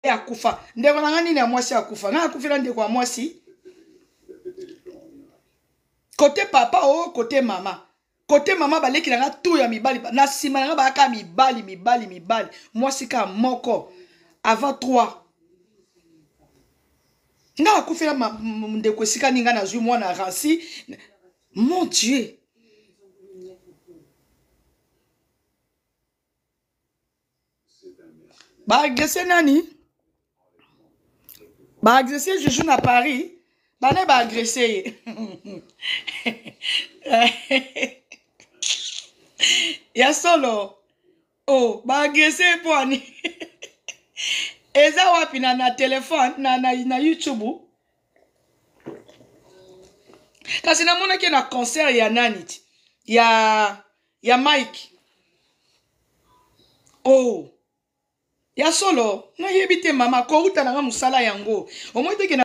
Akufa ndeko na nga nini ya mwasi akufa? Nga akufela ndeko ya mwasi kote papa o oh, kote mama, kote mama baleki na nga tu ya mibali na nsima na nga bayaka mibali mibali mibali, mwasi kaka moko avant 3. Nga akufela ndeko esika nini? Nga nazwi mwana ransi, mon Dieu. Baagrese nani? Baagrese Juju na Paris, bana baagrese ye ya solo. Oh, baagrese ye mpo ani? Eza wapi? Na telefone na YouTube. Kasi namonaki na concert ya nani ti ya Mike. Oh, ya solo, nayebi te mama. Kouta nanga mosala yango omoi teke.